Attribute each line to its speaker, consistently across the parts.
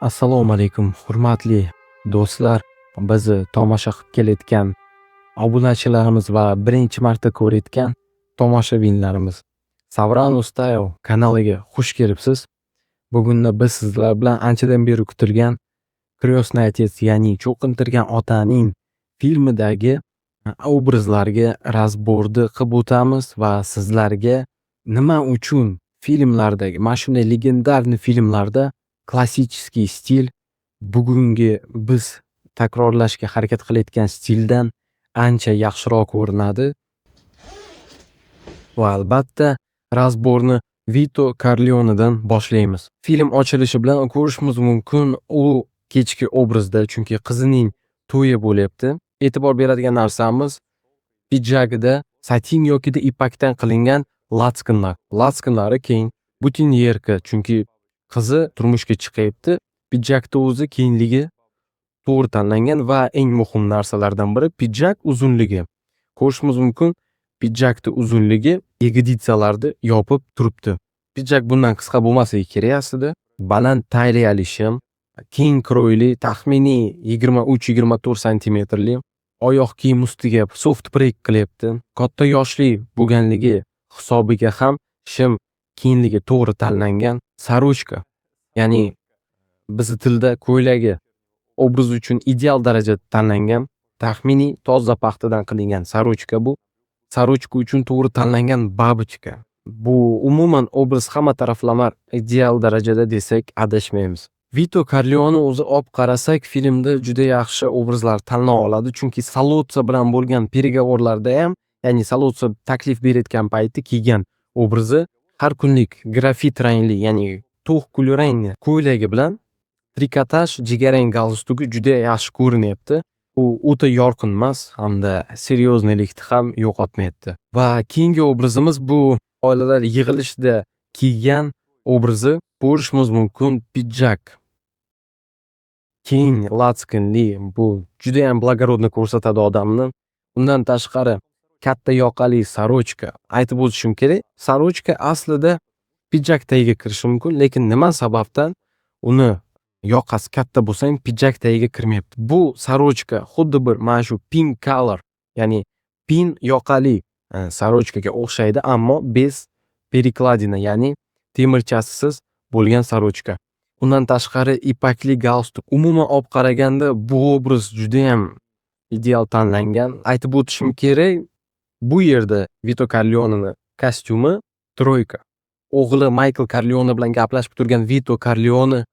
Speaker 1: Assalomu alaykum, hurmatli do'stlar, bizni tomosha qilib kelayotgan obunachilarimiz va birinchi marta ko'rayotgan tomoshabinlarimiz. Savrano Style kanaliga xush kelibsiz. Bugunda biz sizlar bilan anchadan beri kutilgan "Крестный отец", ya'ni "Cho'qintirgan otaning" filmidagi obrazlarga разбор ni qilib o'tamiz va sizlarga nima uchun filmlardagi, mana shunday легендарный filmlarda klassический stil bugungi biz takrorlashga harakat qilayotgan stildan ancha yaxshiroq ko'rinadi. Va albatta, разбор ni Vito Korleonedan boshlaymiz. Film ochilishi bilan ko'rishimiz mumkin, u kechki obrazda, chunki qizining to'yi bo'lyapti. E'tibor beradigan narsamiz, pidjagida satin yokida ipakdan qilingan latskanlar. Latskanlari keng, бутоньерка, chunki qizi turmushga chiqyapti. Pidjakni o'zi kengligi to'g'ri tanlangan va eng muhim narsalardan biri pidjak uzunligi. Ko'rishimiz mumkin, pidjakni uzunligi ягодица larni yopib turibdi. Pidjak bundan qisqa bo'lmasligi kerak aslida. Baland taliyali shim, keng крой li, taxminiy 23-24 santimetrli. Oyoq kiyim ustiga soft break qilyapti. Katta yoshli bo'lganligi hisobiga ham shim kengligi to'g'ri tanlangan. Сорочка, ya'ni bizni tilda ko'ylagi obraz uchun ideal darajada tanlangan. Taxminiy toza paxtadan qilingan сорочка bu. Сорочка uchun to'g'ri tanlangan бабочка. Bu umuman obraz hamma taraflama ideal darajada desak, adashmaymiz. Vito Korleone o'zi, olib qarasak, filmda juda yaxshi obrazlar tanlab oladi, chunki Salotso bilan bo'lgan переговор larda ham, ya'ni Salotso taklif berayotgan payti kiygan obrazi har kunlik grafit rangli, ya'ni to'q kulrang ko'ylagi bilan trikotaj jigarrang galstugi juda yaxshi ko'rinyapti. U o'ta yorqin emas hamda серьезный likni ham yo'qotmayapti. Va keyingi obrazimiz bu oilalar yig'ilishida kiygan obrazi. Ko'rishimiz mumkin, pidjak keng latskanli, bu judayam благородно ko'rsatadi odamni. Undan tashqari, katta yoqali сорочка. Aytib o'tishim kerak, сорочка aslida pidjak tagiga kirishi mumkin, lekin nima sababdan uni yoqasi katta bo'lsa ham pidjak tagiga kirmayapti? Bu сорочка xuddi bir mana shu pin collar, ya'ni pin yoqali сорочка ga o'xshaydi, ammo без перекладина, ya'ni temirchasisiz bo'lgan сорочка. Undan tashqari, ipakli galstuk. Umuman olib qaraganda, bu obraz judayam ideal tanlangan. Aytib o'tishim kerak, bu yerda Vito Korleoneni kostyumi тройка. O'g'li Maykl Korleone bilan gaplashib turgan Vito Korleone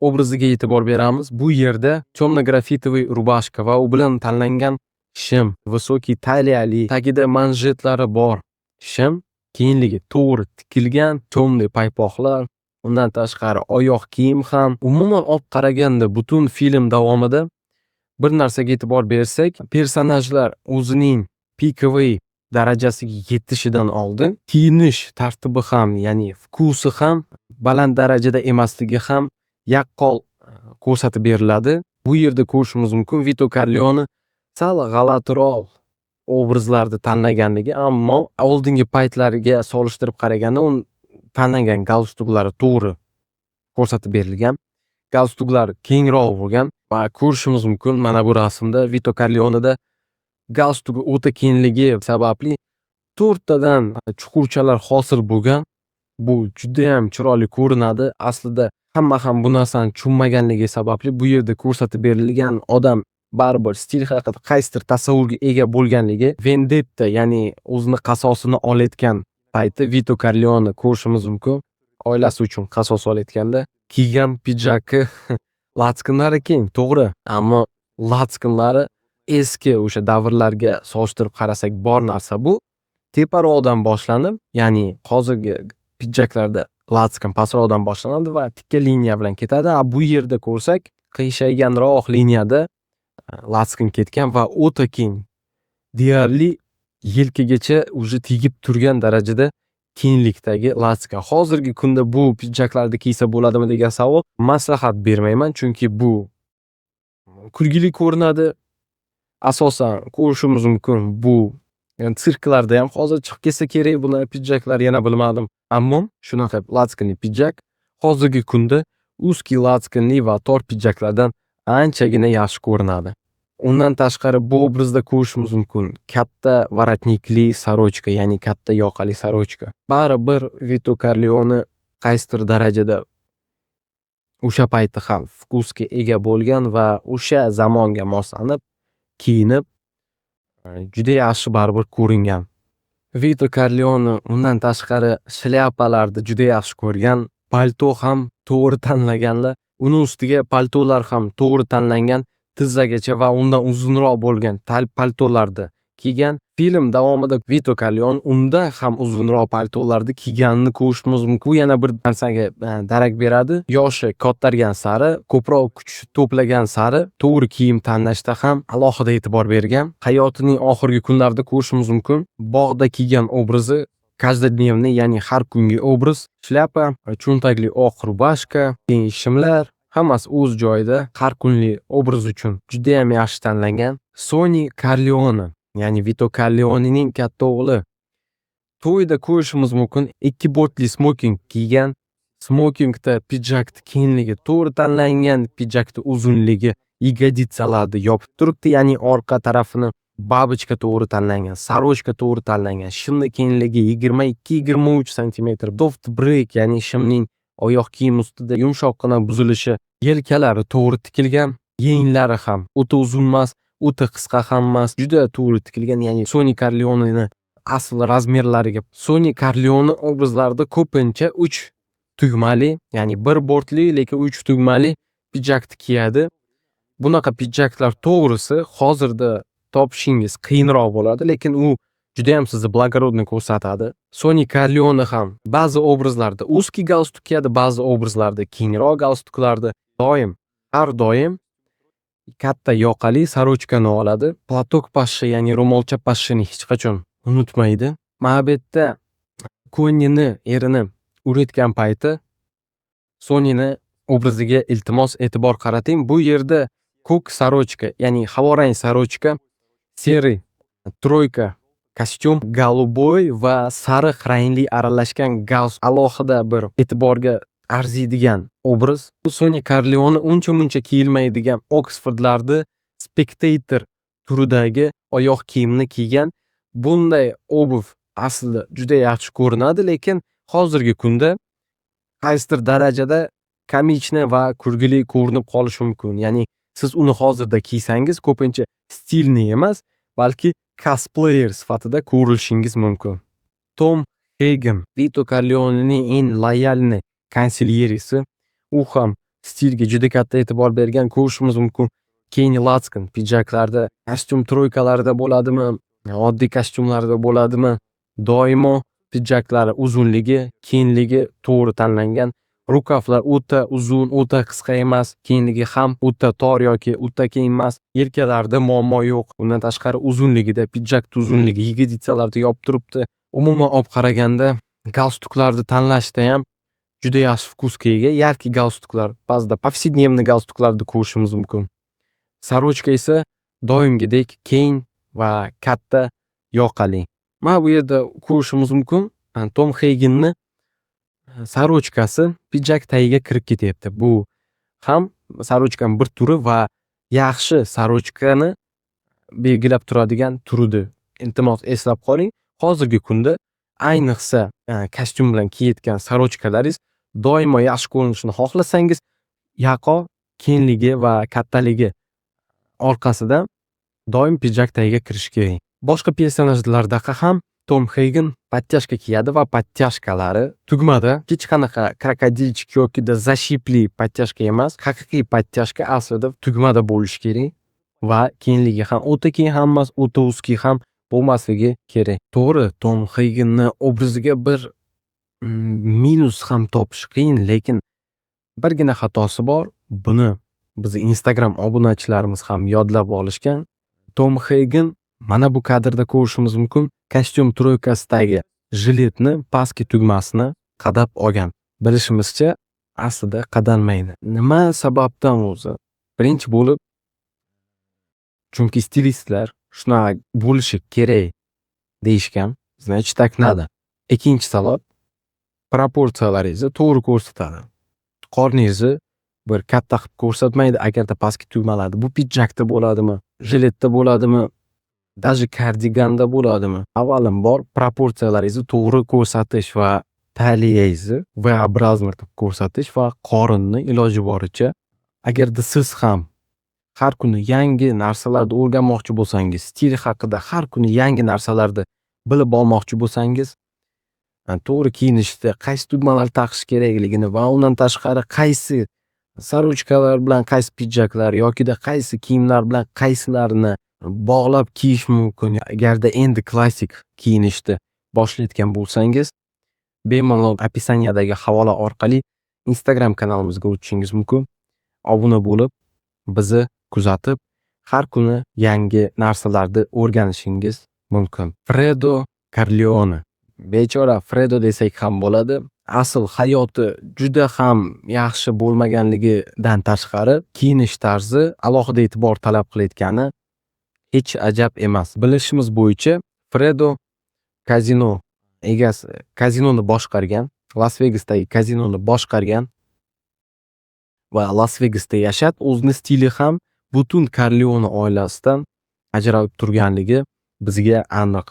Speaker 1: obraziga e'tibor beramiz. Bu yerda темно графитовый рубашка va u bilan tanlangan shim, высокий taliyali, tagida manjetlari bor shim, kengligi to'g'ri tikilgan, темный paypoqlar, undan tashqari, oyoq kiyim ham. Umuman olib qaraganda, butun film davomida bir narsaga e'tibor bersak, personajlar o'zining пиковый darajasiga yetishidan oldin kiyinish tartibi ham, ya'ni вкус i ham baland darajada emasligi ham yaqqol ko'rsatib beriladi. Bu yerda ko'rishimiz mumkin, Vito Korleone sal g'alatiroq obrazlarni tanlaganligi, ammo oldingi paytlarga solishtirib qaraganda uni tanlangan galstuklari to'g'ri ko'rsatib berilgan. Galstuklar kengroq bo'lgan va ko'rishimiz mumkin, mana bu rasmda Vito Korleoneda galstugi o'ta kengligi sababli to'rttadan chuqurchalar hosil bo'lgan. Bu judayam chiroyli ko'rinadi. Aslida hamma ham bu narsani tushunmaganligi sababli bu yerda ko'rsatib berilgan odam baribir stil haqida qaysidir tasavvurga ega bo'lganligi. Vendetta, ya'ni o'zini qasosini olayotgan payti Vito Korleone ko'rishimiz mumkin. Oilasi uchun qasos olayotganda kiygan pidjaki latskanlari keng, to'g'ri, ammo latskanlari eski o'sha davrlarga solishtirib qarasak, bor narsa bu. Teparoqdan boshlanib, ya'ni hozirgi pidjaklarda latskan pastroqdan boshlanadi va tikka liniya bilan ketadi. A bu yerda ko'rsak, qiyshayganroq liniyada latskan ketgan va o'ta keng. Deyarli yelkagacha уже tegib turgan darajada kenglikdagi лацкан. Hozirgi kunda bu pidjaklarni kiysa bo'ladimi degan savol, maslahat bermayman, chunki bu kulgili ko'rinadi. Asosan ko'rishimiz mumkin, bu sirklarda ham hozir chiqib ketsa kerak bunaqa pidjaklar, yana bilmadim. Ammo shunaqa лацкан li pidjak hozirgi kunda узкий лацкан li va tor pidjaklardan anchagina yaxshi ko'rinadi. Undan tashqari, bu obrazda ko'rishimiz mumkin katta воротник li сорочка, ya'ni katta yoqali сорочка. Baribir Vito Korleone qaysidir darajada o'sha payti ham вкус ga ega bo'lgan va o'sha zamonga moslanib kiyinib, juda yaxshi baribir ko'ringan. Vito Korleone undan tashqari shlyapalarni juda yaxshi ko'rgan. Palto ham to'g'ri tanlaganlar. Uni ustiga paltolar ham to'g'ri tanlangan, tizzagacha va undan uzunroq bo'lgan paltolarni kiygan. Film davomida Vito Korleone undan ham uzunroq paltolarni kiyganini ko'rishimiz mumkin. Bu yana bir narsaga darak beradi. Yoshi kattargan sari, ko'proq kuch to'plagan sari to'g'ri kiyim tanlashda ham alohida e'tibor bergan. Hayotining oxirgi kunlarida ko'rishimiz mumkin. Bog'da kiygan obrazi каждодневный, ya'ni har kungi obraz. Shlyapa, cho'ntakli oq рубашка, keng shimlar, hammasi o'z joyida, har kunlik obraz uchun judayam yaxshi tanlangan. Soni Korleone, ya'ni Vito Korleonening katta o'g'li. To'yda ko'rishimiz mumkin, ikki bortli smoking kiygan. Smokingda pidjakni kengligi to'g'ri tanlangan, pidjakni uzunligi ягодица larni yopib turibdi, ya'ni orqa tarafini. Бабочка to'g'ri tanlangan, сорочка to'g'ri tanlangan, shimni kengligi 22-23 santimetr, soft break, ya'ni shimning oyoq kiyim ustida yumshoqqina buzilishi, yelkalari to'g'ri tikilgan, yenglari ham o'ta uzun emas, o'ta qisqa ham emas, juda to'g'ri tikilgan, ya'ni Soni Korleoneni asl размер lariga. Soni Korleone obrazlarida ko'pincha uch tugmali, ya'ni bir bortli, lekin uch tugmali pidjakni kiyadi. Bunaqa pidjaklar, to'g'risi, hozirda topishingiz qiyinroq bo'ladi, lekin u judayam sizni благородный ko'rsatadi. Soni Korleone ham ba'zi obrazlarda узкий galstuk kiyadi, ba'zi obrazlarda kengroq galstuklarni. Doim, har doim katta yoqali сорочка ni oladi. Платок pashsha, ya'ni ro'molcha pashshani hech qachon unutmaydi. Mana bu yerda Konnini erini urayotgan payti Sonini obraziga, iltimos, e'tibor qarating. Bu yerda ko'k сорочка, ya'ni havorang сорочка, серый тройка kostyum, голубой va sariq rangli aralashgan galstuk, alohida bir e'tiborga arziydigan obraz. Soni Korleone uncha muncha kiyilmaydigan Oxfordlarni Spectator turidagi oyoq kiyimni kiygan. Bunday обувь aslida juda yaxshi ko'rinadi, lekin hozirgi kunda qaysidir darajada комичный va kulgili ko'rinib qolishi mumkin. Ya'ni siz uni hozirda kiysangiz, ko'pincha стильный emas, balki cosplayer sifatida ko'rilishingiz mumkin. Tom Hagen, Vito Korleonening eng лояльный консильери si. U ham stilga juda katta e'tibor bergan, ko'rishimiz mumkin. Keng лацкан pidjaklarda, kostyum тройка larda bo'ladimi, oddiy kostyumlarda bo'ladimi, doimo pidjaklari uzunligi, kengligi to'g'ri tanlangan. Рукав lar o'ta uzun, o'ta qisqa emas, kengligi ham o'ta tor yoki o'ta keng emas. Yelkalarida muammo yo'q. Undan tashqari, uzunligida, pidjakni uzunligi ягодица larni yopib turibdi. Umuman olib qaraganda, galstuklarni tanlashdayam juda yaxshi вкус ga ega. Яркий galstuklar, ba'zida повседневный galstuklarni ko'rishimiz mumkin. Сорочка esa doimgidek keng va katta yoqali. Mana bu yerda ko'rishimiz mumkin, Tom Hagenni сорочка si pidjak tagiga kirib ketyapti. Bu ham сорочка ni bir turi va yaxshi сорочка ni belgilab turadigan turidir. Iltimos, eslab qoling, hozirgi kunda, ayniqsa, kostyum bilan kiyayotgan сорочка laringiz doimo yaxshi ko'rinishini xohlasangiz, yaqa kengligi va kattaligi orqasidan doim pidjak tagiga kirishi kerak. Boshqa personajlardaqa ham Tom Hagen подтяжка kiyadi va подтяжка lari tugmada, hech qanaqa крокодильчик yokida защип li подтяжка emas. Haqiqiy подтяжка aslida tugmada bo'lishi kerak va kengligi ham o'ta keng ham emas, o'ta узкий ham bo'lmasligi kerak. To'g'ri, Tom Hagenni obraziga bir minus ham topish qiyin, lekin birgina xatosi bor. Buni bizni Instagram obunachilarimiz ham yodlab olishgan. Tom Hagen, mana bu kadrda ko'rishimiz mumkin, kostyum тройка sidagi Jiletni pastki tugmasini qadab olgan. Bilishimizcha, aslida qadalmaydi. Nima sababdan o'zi? Birinchi bo'lib, chunki stilistlar shunaqa bo'lishi kerak deyishgan. Значит, так надо. Ikkinchi sabab, proporsiyalaringizni to'g'ri ko'rsatadi. Qorningizni bir katta qilib ko'rsatmaydi, agarda pastki tugmalarni, bu pidjakda bo'ladimi, jiletda bo'ladimi, даже kardiganda bo'ladimi. Avvalambor, proporsiyalaringizni to'g'ri ko'rsatish va taliyangizni V-образный qilib ko'rsatish va qorinni iloji boricha. Agarda siz ham har kuni yangi narsalarni o'rganmoqchi bo'lsangiz, stil haqida har kuni yangi narsalarni bilib olmoqchi bo'lsangiz, to'g'ri kiyinishda qaysi tugmalar taqish kerakligini va undan tashqari qaysi сорочка lar bilan qaysi pidjaklar yokida qaysi kiyimlar bilan qaysilarini bog'lab kiyish mumkin. Agarda endi klassik kiyinishni boshlayotgan bo'lsangiz, bemalol описание dagi havola orqali Instagram kanalimizga o'tishingiz mumkin. Obuna bo'lib, bizni kuzatib, har kuni yangi narsalarni o'rganishingiz mumkin. Fredo Korleone. Bechora Fredo desak ham bo'ladi. Asl hayoti juda ham yaxshi bo'lmaganligidan tashqari, kiyinish tarzi alohida e'tibor talab qilayotgani hech ajab emas. Bilishimiz bo'yicha, Fredo kazino egasi, kazinoni boshqargan, Las Vegasdagi kazinoni boshqargan va Las Vegasda yashab, o'zini stili ham butun Korleone oilasidan ajralib turganligi bizga aniq.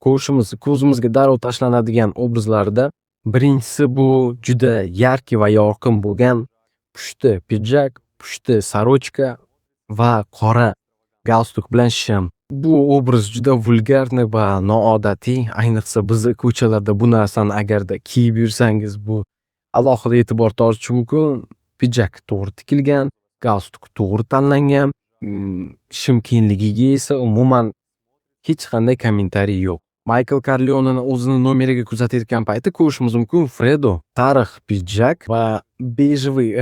Speaker 1: Ko'rishimiz, ko'zimizga darrov tashlanadigan obrazlarda birinchisi bu juda яркий va yorqin bo'lgan pushti pidjak, pushti сорочка va qora galstuk bilan shim. Bu obraz juda вульгарный va noodatiy. Ayniqsa, bizni ko'chalarda bu narsani agarda kiyib yursangiz, bu alohida e'tibor tortishi mumkin. Pidjak to'g'ri tikilgan, galstuk to'g'ri tanlangan, shim kiyinligiga esa umuman hech qanday kommentariy yo'q. Maykl Korleoneni o'zini nomeriga kuzatayotgan payti ko'rishimiz mumkin, Fredo sariq pidjak va бежевый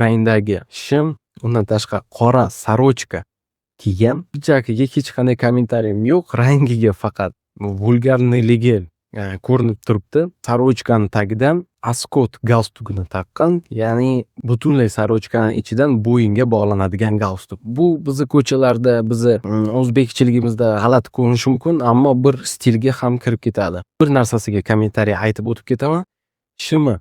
Speaker 1: rangdagi shim, undan tashqari qora сорочка kiygan. Pidjakiga hech qanday kommentariyim yo'q, rangiga faqat вульгарный ligi ko'rinib turibdi. Сорочка ni tagidan ascot galstugini taqqan, ya'ni butunlay сорочка ni ichidan bo'yinga bog'lanadigan galstuk. Bu bizni ko'chalarda, bizni o'zbekchiligimizda g'alati ko'rinishi mumkin, ammo bir stilga ham kirib ketadi. Bir narsasiga kommentariy aytib o'tib ketaman. Shimi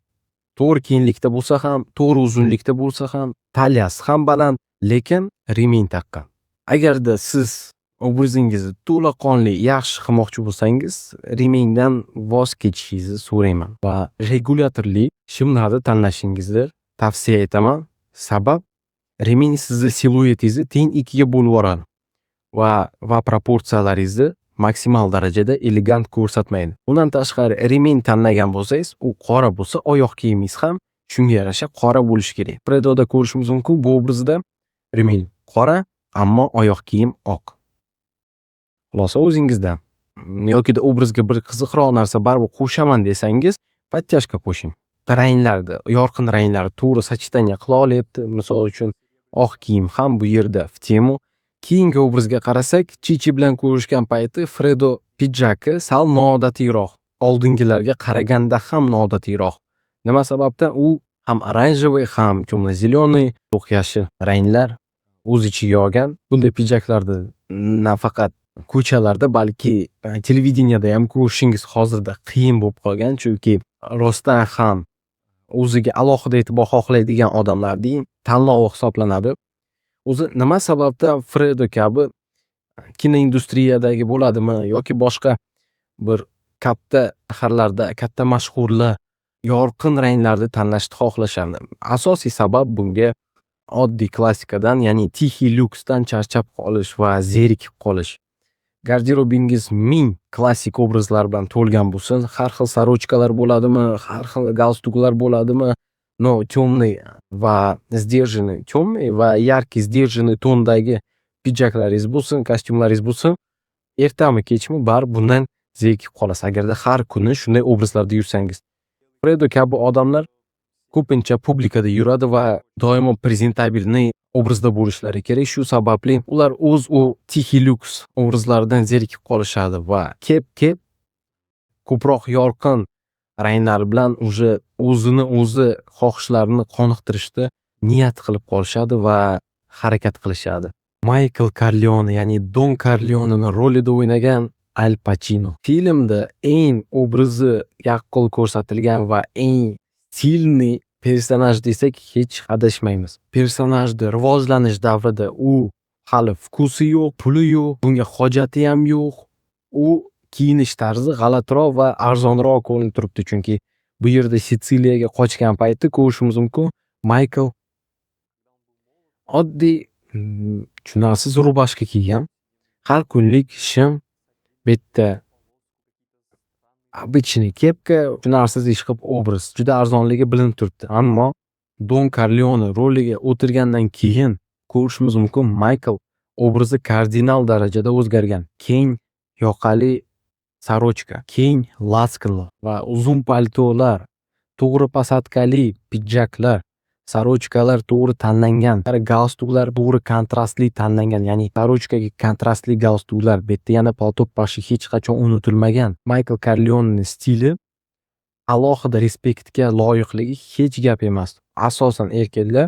Speaker 1: to'g'ri kenglikda bo'lsa ham, to'g'ri uzunlikda bo'lsa ham, taliyasi ham baland, lekin ремень taqqan. Agarda siz obrazingizni to'laqonli yaxshi qilmoqchi bo'lsangiz, ремень dan voz kechishingizni so'rayman va regulyatorli shimlarni tanlashingizni tavsiya etaman. Sabab, ремень sizni siluetingizni teng ikkiga bo'lib yuboradi va proporsiyalaringizni maksimal darajada elegant ko'rsatmaydi. Undan tashqari, ремень tanlagan bo'lsangiz, u qora bo'lsa, oyoq kiyimingiz ham shunga yarasha qora bo'lishi kerak. Fredoda ko'rishimiz mumkin, bu obrazda ремень qora, ammo oyoq kiyim oq. Xulosa o'zingizdan. Yokida obrazga bir qiziqroq narsa baribir qo'shaman desangiz, подтяжка qo'shing. Ranglarni, yorqin ranglarni to'g'ri сочетание qila olyapti. Misol uchun, oq kiyim ham bu yerda в тему. Keyingi obrazga qarasak, Chichi bilan ko'rishgan payti Fredo pidjaki sal noodatiyroq. Oldingilarga qaraganda ham noodatiyroq. Nima sababdan? U ham оранжевый, ham темно-зеленый, to'q yashil ranglar o'z ichiga olgan. Bunday pidjaklarni nafaqat ko'chalarda, balki televideniyada ham ko'rishingiz hozirda qiyin bo'lib qolgan, chunki rostdan ham o'ziga alohida e'tibor xohlaydigan odamlarning tanlovi hisoblanadi. O'zi nima sababdan Fredo kabi kinoindustriyadagi bo'ladimi yoki boshqa bir katta shaharlarda katta mashhurlar yorqin ranglarni tanlashni xohlashadi? Asosiy sabab bunga oddiy klassikadan, ya'ni тихий lyuksdan charchab qolish va zerikib qolish. Garderobingiz ming klassik obrazlar bilan to'lgan bo'lsin, har xil сорочка lar bo'ladimi, har xil galstuklar bo'ladimi, но темный va сдержанный, темный va яркий, сдержанный tondagi pidjaklaringiz bo'lsin, kostyumlaringiz bo'lsin, ertami kechmi baribir bundan zerikib qolasiz, agarda har kuni shunday obrazlarda yursangiz. Fredo kabi odamlar ko'pincha publikada yuradi va doimo презентабельный obrazda bo'lishlari kerak. Shu sababli ular o'z u тихий lyuks obrazlaridan zerikib qolishadi va kep kep Ko'proq yorqin ranglar bilan уже o'zini o'zi xohishlarini qoniqtirishni niyat qilib qolishadi va harakat qilishadi. Maykl Korleone, ya'ni Don Korleoneni rolida o'ynagan Al Pachino. Filmda eng obrazi yaqqol ko'rsatilgan va eng сильный personaj desak, hech adashmaymiz. Personajni rivojlanish davrida u hali вкус i yo'q, puli yo'q, bunga hojatiyam yo'q. U kiyinish tarzi g'alatiroq va arzonroq ko'rinib turibdi, chunki bu yerda Sitsiliyaga qochgan payti ko'rishimiz mumkin, Maykl oddiy, tushunarsiz рубашка kiygan. Har kunlik shim, bu yerda обычный kepka, tushunarsiz, ishqilib, obraz juda arzonligi bilinib turibdi. Ammo Don Korleone roliga o'tirgandan keyin ko'rishimiz mumkin, Maykl obrazi kardinal darajada o'zgargan. Keng yoqali сорочка, keng лацкан lar va uzun paltolar, to'g'ri посадка li pidjaklar, сорочка lar to'g'ri tanlangan, galstuklar to'g'ri kontrastli tanlangan, ya'ni сорочка ga kontrastli galstuklar, bu yerda yana palto pashi hech qachon unutilmagan. Maykl Korleoneni stili alohida респект ga loyiqligi hech gap emas. Asosan erkaklar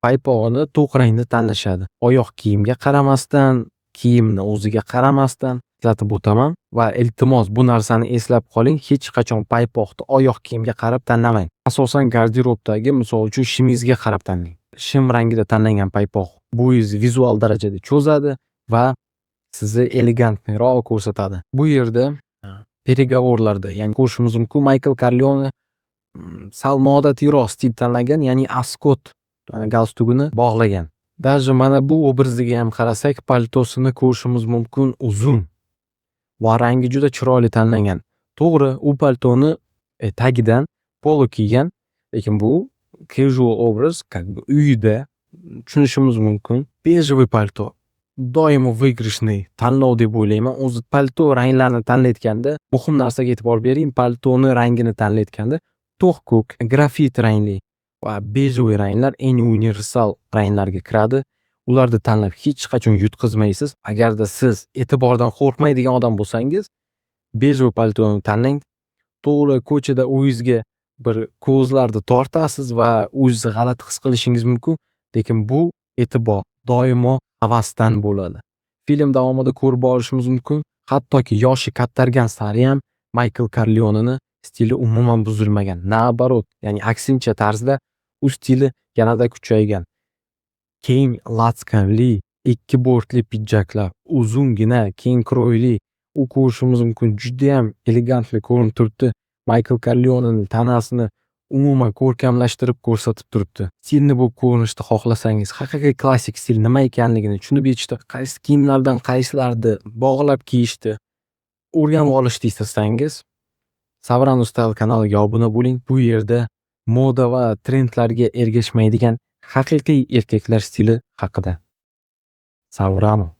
Speaker 1: paypog'ini to'q rangda tanlashadi. Oyoq kiyimga qaramasdan, kiyimni o'ziga qaramasdan eslatib o'taman va iltimos, bu narsani eslab qoling: hech qachon paypoqni oyoq kiyimga qarab tanlamang. Asosan garderobdagi, misol uchun, shimingizga qarab tanlang. Shim rangida tanlangan paypoq bo'yingizni vizual darajada cho'zadi va sizni элегантный roq ko'rsatadi. Bu yerda переговор larda, ya'ni ko'rishimiz mumkin, Maykl Korleone sal noodatiyroq stil tanlagan, ya'ni аскот galstugini bog'lagan. Даже mana bu obraziga ham qarasak, paltosini ko'rishimiz mumkin, uzun va rangi juda chiroyli tanlangan. To'g'ri, u paltoni tagidan polo kiygan, lekin bu casual obraz, как бы uyida tushunishimiz mumkin. Бежевый palto doimo выигрышный tanlov deb o'ylayman. O'zi palto ranglarini tanlayotganda muhim narsaga e'tibor bering: paltoni rangini tanlayotganda to'q ko'k, grafit rangli va бежевый ranglar eng universal ranglarga kiradi. Ularni tanlab hech qachon yutqizmaysiz. Agarda siz e'tibordan qo'rqmaydigan odam bo'lsangiz, бежевый paltoni tanlang. To'g'ri, ko'chada o'zingizga bir ko'zlarni tortasiz va o'zingizni g'alati his qilishingiz mumkin, lekin bu e'tibor doimo havasdan bo'ladi. Film davomida ko'rib borishimiz mumkin, hattoki yoshi kattargan sariyam Maykl Korleoneni stili umuman buzilmagan. Наоборот, ya'ni aksincha tarzda u stili yanada kuchaygan. Keng лацкан li, ikki bortli pidjaklar, uzungina, keng крой li, u ko'rishimiz mumkin, judayam элегантный ko'rinib turibdi. Maykl Korleoneni tanasini umuman ko'rkamlashtirib ko'rsatib turibdi. Стильный bo'lib ko'rinishni xohlasangiz, haqiqiy klassik stil nima ekanligini tushunib yetishni, qaysi kiyimlardan qaysilarini bog'lab kiyishni o'rganib olishni istasangiz, Savrano Style kanaliga obuna bo'ling. Bu yerda moda va trendlarga ergashmaydigan haqiqiy erkaklar stili haqida. Savrano.